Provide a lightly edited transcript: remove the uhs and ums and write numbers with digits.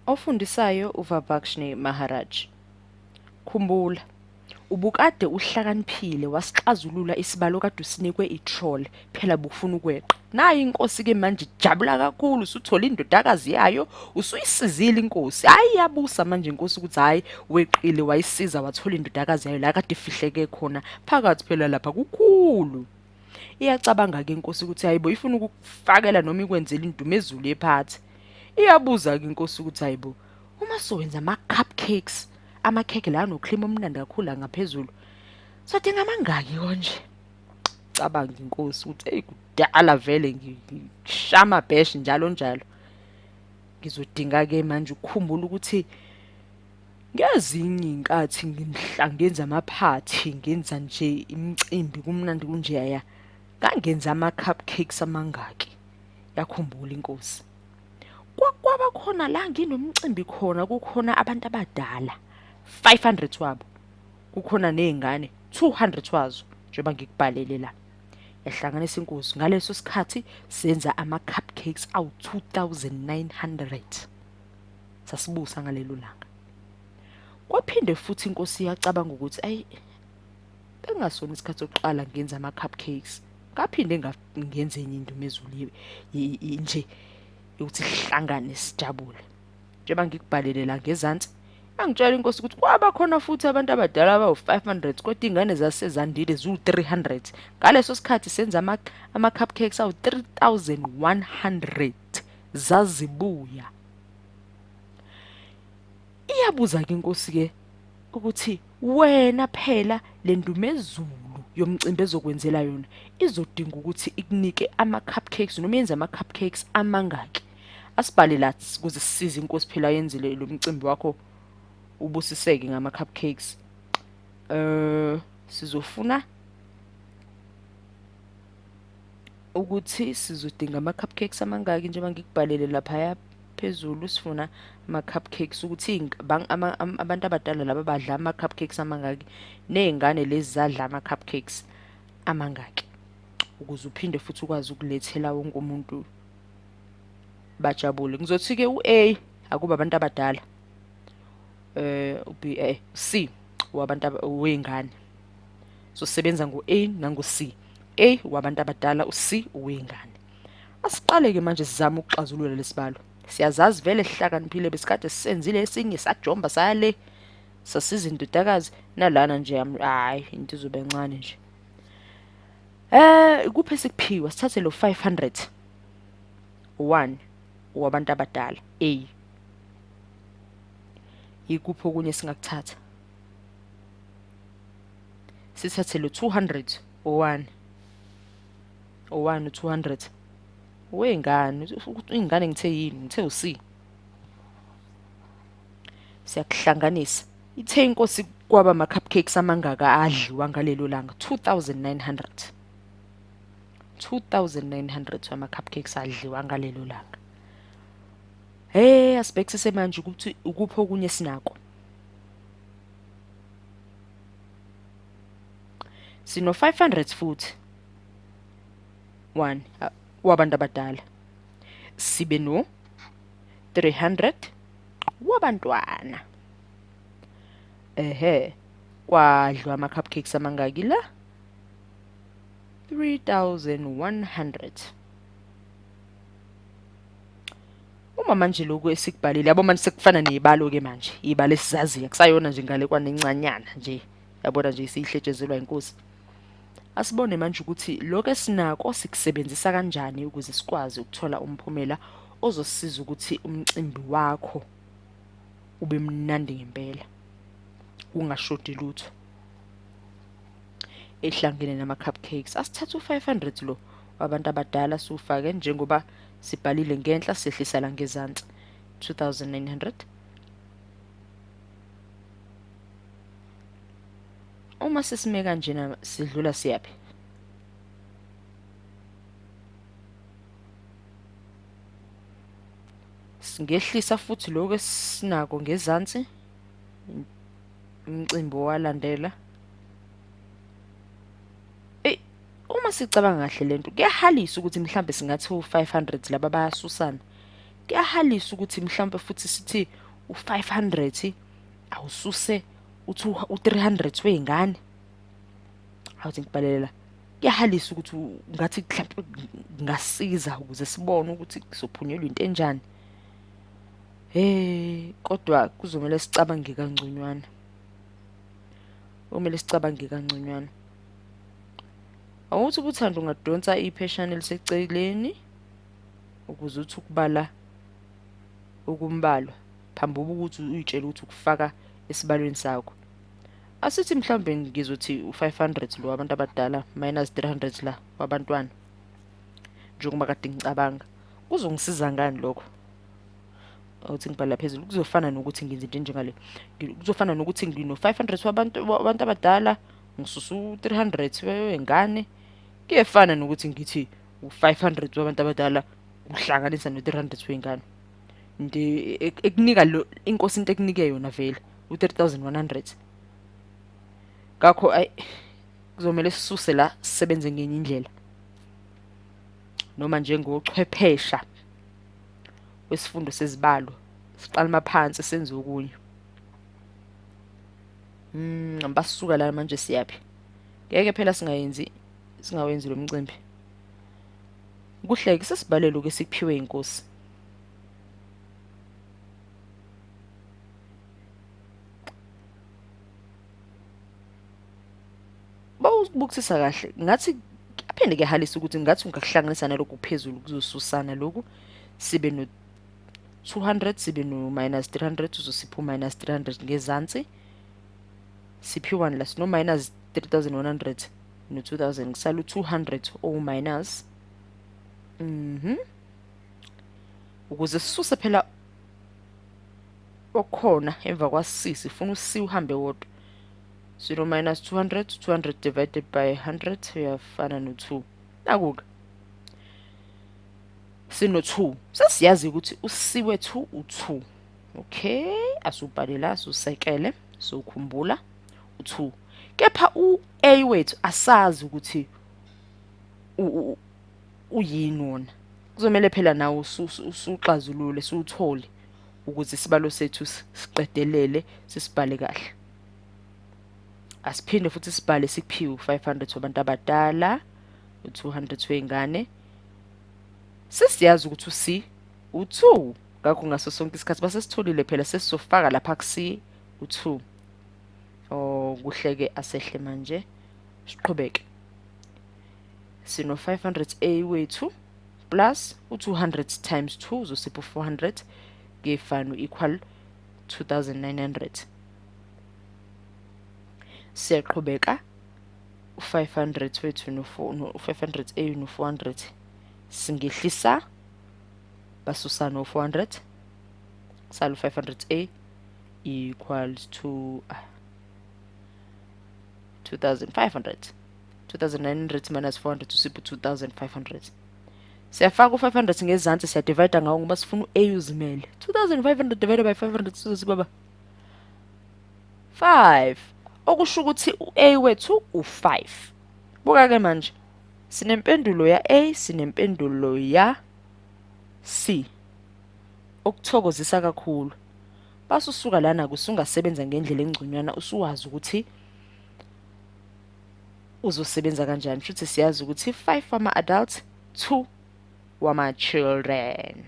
Ofundisayo uVabakshni Maharaj. Khumbula, ubukade uhlakaniphile wasixazulula isibalo kade usinikwe i-troll, phela bufuna ukweqa. Nayi inkosi-ke manje ijabula kakhulu, usuthole indodakazi yayo, usuyisizile inkosi. Hhayi iyabusa manje inkosi ukuthi hhayi weqile wayisiza wathola indodakazi yayo la kade ifihleke khona phakathi phela lapha kukhulu. Iyacabanga-ke inkosi ukuthi hayibo ifuna ukukufakela noma ikwenzela indumezulu yephathi. Iyabuza-ke inkosi ukuthi hayibo uma sowenza ama-cupcakes, amakhekhe la anocream omnandi kakhulu ngaphezulu, sodinga amangaki konje? Cabanga inkosi ukuthi eyi kudala vele ngishaya amabheshi njalo njalo. Ngizodinga-ke manje ukukhumbula ukuthi ngezinye iy'nkathi ngimhla ngenza amaphathi ngenza nje imicimbi kumnandi kunjeyaya ngangenza ama-cupcakes amangaki. Yakhumbula inkosi. Kwakwaba khona la nginomcimbi khona kukhona abantu abadala 500 wabo kukhona nezingane 200 wazo njengoba ngikubhalele la. Yahlanganisa inkosi ngaleso sikhathi senza ama-cupcakes awu-2900 sasibusa ngalelo langa. Kwaphinde futhi inkosi yacabanga ukuthi ayi bengasona isikhathi sokuqala ngenza ama-cupcakes ngaphinde ngenze enye indumezulu nje yokuthi sihlangane sijabule. Njengoba ngikubhalele la ngezansi angitshela inkosi ukuthi kwaba khona futhi abantu abadala abawu-500 kodwa iy'ngane zasezandile ziwu-300. Ngaleso sikhathi senza ama-cupcakes awu-3100 zazibuya. Iyabuza-ke inkosi-ke ukuthi wena phela le ndumezulu yomcimbi ezokwenzela yona izodinga ukuthi ikunike ama-cupcakes noma yenze ama-cupcakes amangaki. Asibhale la ukuze sisize inkosi phela yenzile lo mcimbi wakho ubusiseke ngama-cupcakes. Sizofuna ukuthi sizodinga ama-cupcakes amangaki njengoba ngikubhalele laphaya phezulu. Sifuna ama-cupcakes ukuthi abantu abadala laba badla ama-cupcakes amangaki ney'ngane lezi zadla ama-cupcakes amangaki, ukuze uphinde futhi ukwazi ukulethela wonke umuntu bajabule. Ngizothi-ke u-A akuba abantu abadala, u-B, C wabantu wey'ngane. Sosebenza ngo-A nango-C. A wabantu abadala, u-C uwey'ngane. Asiqale-ke manje sizame ukuxazulula lesibalo. Siyazazi vele sihlakaniphile, besikade sisenzile esinye sajomba saya le sasiza indodakazi nalana nje hhayi into izobe encane nje. Kuphi esikuphiwa? Sithathe lo 500 1 wabantu abadala A. Ikuphi okunye singakuthatha? Sithathe lo 200 1 1 200 wey'ngane. Iy'ngane ngithe yini? Ngithe u-C. Siyakuhlanganisa. Ithe inkosi kwaba ama-cupcakes amangaka adliwa ngalelo langa? 2900. 2900 wama-cupcakes adliwa ngalelo langa. Hey, asibhekisise manje ukuthi ukuphi okunye sinako. Sino 500 futhi 1 wabantu abadala, sibe no 300 wabantwana. Ehhe, kwadliwa ama-cupcakes amangaki la? 3100. Uma manje lokhu esikubhalile, yabo manje sekufana nezibalo ke manje, ibalo esizaziyo akusayona nje ngalekwane encanyana nje, yabona nje isihletshezelwa inkosi. Asibone manje ukuthi lokho esinako sikusebenzisa kanjani ukuze sikwazi ukuthola umphumela ozosiza ukuthi umcimbi wakho ube mnandi ngempela, kungashodi lutho. Ehlangene nama-cupcakes, asithathe u-500 lo wabantu abadala siwufake njengoba sibhalile ngenhla, sehlisa la ngezansi 2900. Uma sisime kanjena sidlula siyaphi? Singehlisa futhi lokho esinako ngezansi, umcimbi owalandela. Ey, uma sicabanga kahle lento kuyahalisa ukuthi mhlambe singathi u-500 laba bayasusana. Kuyahalisa ukuthi mhlawumbe futhi sithi u500 awususe uthi u300 wezingane. Awuthi ngibhalela. Kuyahalisa ukuthi ngathi mhlawumbe ngasiza ukuze sibone ukuthi kuzophunyelwa into enjani. Hey, kodwa kuzomela sicabange kangconywana. Kumele sicabange kangconywana. Awuthi ubuthanda ungadonsa ipheshana eliseceleni ukuze uthi ukubala okumbalwa phambi kokuthi uyitshele ukuthi ukufaka esibalweni sakho. Asithi mhlawumbe ngizothi u500 lo wabantu abadala minus 300 la wabantwana. Njengoba kade ngicabanga. Kuzongisiza ngani lokho? Awuthi ngibhala phezulu kuzofana nokuthi ngenza into enjengale. Kuzofana nokuthi ngino 500 wabantu abadala ngisusa u300 wengane. Kuyefana nokuthi ngithi u500 wabantu abadala uhlanganisa no300 wengane. Into ekunika lo inkosi into ekunike yona vele u3100. Ngakho ay kuzomela sisuse la sisebenze ngenye indlela. Noma njengochwephesha wesifundo sezibalo siqala maphansi senze okunye. Basuka la manje siyaphi? Ngeke phela singawenzi lo mcimbi. Kuhleke sesibalelo ke sikuphiwe inkosi. Bawubukisisa kahle ngathi aphinde ke halisa ukuthi ngathi ungakuhlanganisa nalokhu phezulu kuzosusana lokhu sibe no 200 sibe no minus 300 uzosipha minus 300 ngezansi. Siphiwani la sino minus 3100 no 2000 kusala u200 o minus. Ukuze sisuse phela okhona emva kwa C sifuna u-C uhambe wodwa. 0 minus 200, 200 divided by 100 uyafana no 2. Nakuke sino 2. Sesiyazi ukuthi u-C wethu u2. Okay, asubhale la susekele sokhumbula u2. Kepha u-A wethu asazi ukuthi uyini wona. Kuzomela phela nawe usuxazulule siwuthole ukuze isibalo sethu siqedelele sisibhale kahle. Asiphinde futhi sibhale sikuphiwe u500 wabantu abadala, u200 wengane. Sesiyazi ukuthi u-C u2. Ngakho ngaso sonke isikhathi basesitholile phela sesizofaka lapha ku-C u2. Oh kuhleke asehle manje siqhubeke. Sino 500 A wethu plus u200 times 2 uzosipha 400 kuyefana equal 2900. Siyaqhubeka u500 wethu no 500 A no 400 singehlisa basusa no 400 kusala u500 A equals to 2500. 2900 minus 400 usipha 2500. Siyafaka u500 ngezansi siyadivide ngawo ngoba sifuna u-A uzimele. 2500 divided by 500 sizosiba ba 5. Okusho ukuthi u-A wethu u5. Buka ke manje sinempendulo ya A, sinempendulo ya C. Okuthokozisa kakhulu. Basusuka lana kusungasebenza ngendlela engconywana usuwazi ukuthi uzosebenza kanjani. Futhi siyazi ukuthi 5 wama adults, 2 wama children.